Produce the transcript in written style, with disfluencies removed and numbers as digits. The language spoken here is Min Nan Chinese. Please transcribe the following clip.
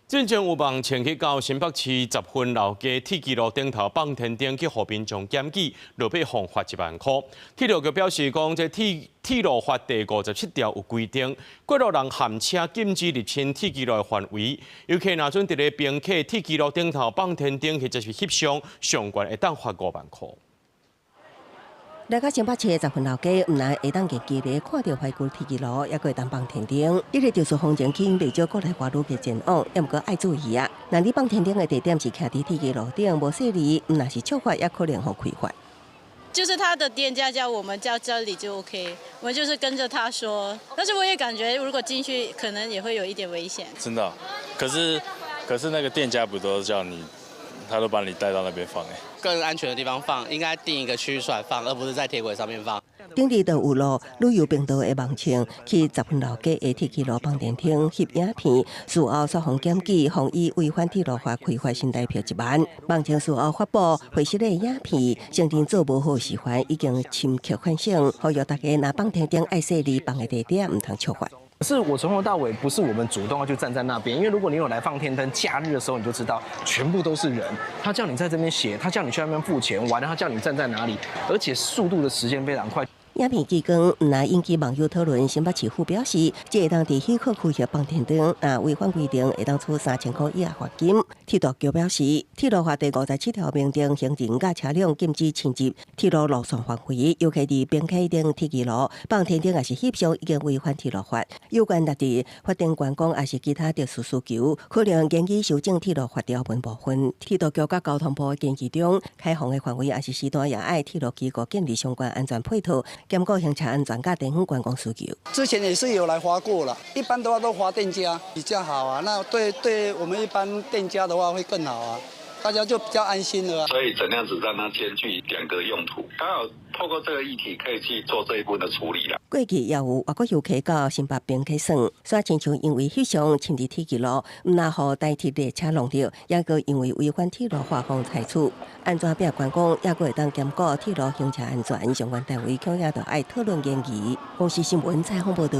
進前有網傳去到新北市十分老街鐵支路頂頭放天燈去予民眾檢舉，落尾予罰1萬箍。鐵路局表示講，這鐵路法第57條有規定，過路人含車禁止入侵鐵支路的範圍，尤其若準佇咧賓客鐵支路頂頭放天燈或者是翕相，上懸會當罰5萬箍。來到新北市的十分老街，毋但會當近距離看著懷舊鐵支路，猶閣會當放天燈。這个就是風情吸引袂少國內外旅客前往，猶毋過愛注意啊！若你放天燈的地點是徛佇鐵支路頂，無細膩，毋但是觸法，也可能予開罰。就是他的店家叫我們叫這裡就 OK，我們就是跟着他說。但是我也感覺如果進去，可能也會有一點危險。真的，可是那個店家不都叫你，他都把你帶到那邊放欸。更安全的地方放，應該定一個區域出來放，而不是在鐵軌上面放。頂日就有路旅遊頻道的網傳去十分老街的鐵支路放電燈翕影片，事後煞予檢舉，予以違反鐵路法開罰新台幣1萬。網傳事後發布會失的影片，承認做無好示範，已經深刻反省，呼籲大家若放天燈愛細膩放的地點，毋通觸法。可是我從頭到尾不是我們主動要去站在那邊，因為如果你有來放天燈，假日的時候你就知道全部都是人。他叫你在這邊寫，他叫你去那邊付錢，完了他叫你站在哪裡，而且速度的時間非常快。影片曝光，毋但引起網友討論。新北市府表示，這會當佇許可區域放天燈，若違反規定，會當處3000箍以下罰金。鐵道局表示，鐵路法第57條明定，行人佮車輛禁止侵入鐵路路線範圍，尤其佇賓客頂鐵支路放天燈抑是翕相，已經違反鐵路法。有關列佇法定觀光抑是其他特殊需求，可能建議修正鐵路法條文部分。鐵道局佮交通部的建議中，開放的範圍抑是時段，也愛鐵路機構建立相關安全配套，兼顧行車安全佮地方觀光需求。之前也是有來罰過了，一般的話都罰店家比較好啊。那對對我們一般店家的話會更好啊，大家就比較安心了。所以怎樣子讓它兼具兩個用途，剛好透過這個議題可以去做這一部分的處理啦。過去也有外國遊客到新北賓客耍，煞親像因為翕相侵入鐵支路，毋但予台鐵列車弄著，猶閣因為違反鐵路法予裁處。按怎拼觀光，猶閣會當兼顧鐵路行車安全，相關單位恐驚著愛討論研議。公視新聞採訪報導。